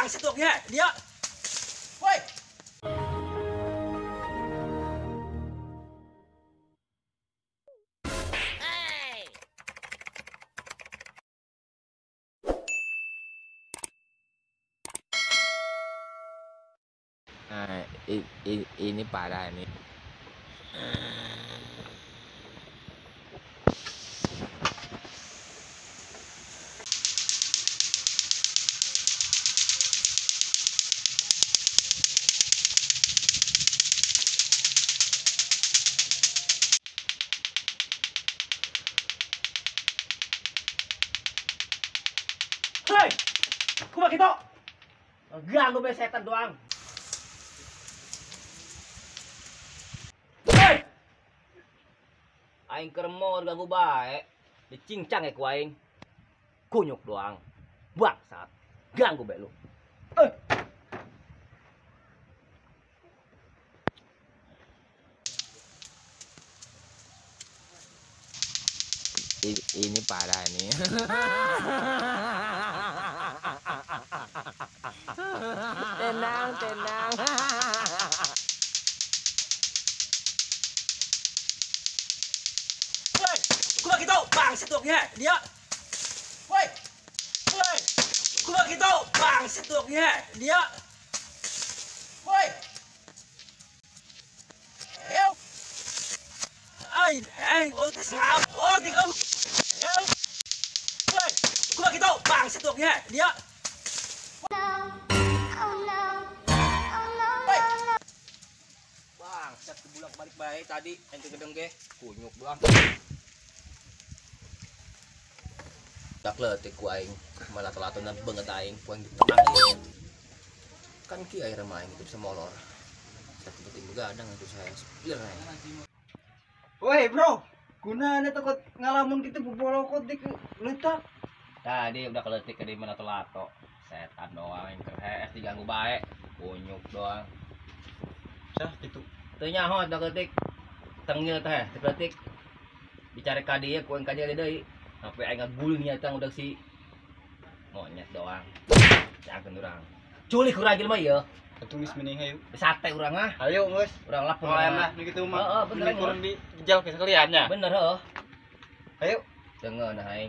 Bangsat tuh ya, dia. Woi. Nah, ini parah nih. Hei, kumaha kitu? Ganggu be setan doang. Hei. Aing keur mau ganggu bae, dicincang ya ku aing. Kunyuk doang. Bangsat. Ganggu bae lu. Ini parah nih. Tenang, tenang. Woi, kumaha kitu? Bangsat tuh ya, dia. Woi. Woi. Kumaha kitu? Bangsat tuh ya, dia. Woi. Ay, ay, oh, oh, tiga. Woi, kumaha kitu? Bangsat tuh ya, dia. Bangsat kebulak balik bae tadi ente gedeng ge, kunyuk doang. Tak leutik ku aing, malah telatona banget aing, ku aing ditangin. Kan ki air mah aing itu bisa molor. Satu penting begadang itu saya sepir aing. Woi bro, gunanya takut ngalamun gitu bobolokot di letak. Tadi udah keletik ke di mana telato. Setan doang yang kerhes diganggu bae, kunyuk doang. Sah gitu. Teu nyaho udah keletik. Tengil teh, keletik. Dicari ka dieu ku aing ka dieu deui. Sampai aing ngaguling nya udah si monyet doang. Jangan urang. Culik urang jelema ieu. Tulis mending hayu. Sate urang ah. Ayo geus. Urang lapar lah nu kitu mah. Heeh, bener kurang di jal ke sekaliannya. Bener heeh. Ayo. Tengah nah aing.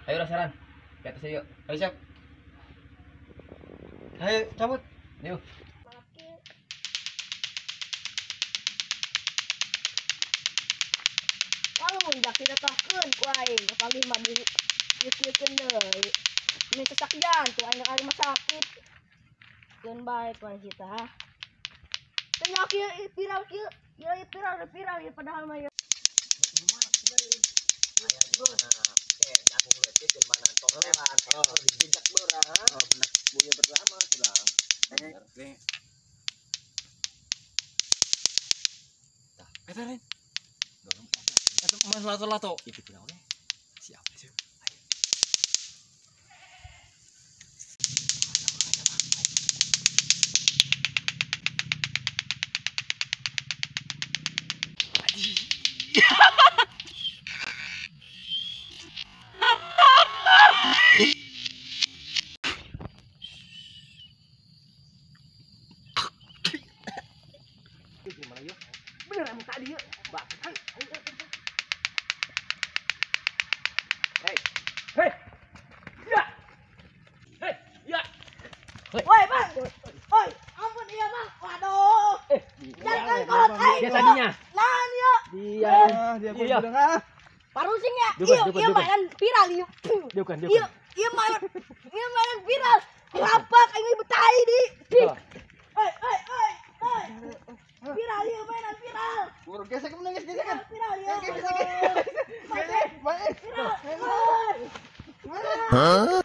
Ayo rasaran. Ke atas yuk. Ayo siap. Ayo cabut. Yuk. Kalau jak ditatohkeun ku aing kapanggih mah di kieu-kieukeun deui. Ini sesak jantung aing ka rumah sakit. Keun bae ku aing kita. Teu nyaho kieu viral kieu. Ieu viral viral ieu padahal mah ieu. Eta lain. Eta main lato-lato. Itu kunaon? Siap, siap. Gimana yuk? Bener emang tadi yuk. Bang, ayo, ayo, ayo. Hei, hei, ya, hei, ya. Woi bang, woi, ampun iya bang, waduh. Jangan kolot aing. Dia tadinya. Nah dia. Dia, dia bilang ah. Parusing ya, iya, iya mainan viral iya. Dia bukan, dia bukan. Iya, iya mainan viral. Kenapa aing betai di? Oi, oi, oi, oi. Viral iya mainan viral. Burung gesek menangis gesek kan? Viral ya. Gesek. Gesek. Viral. Hah?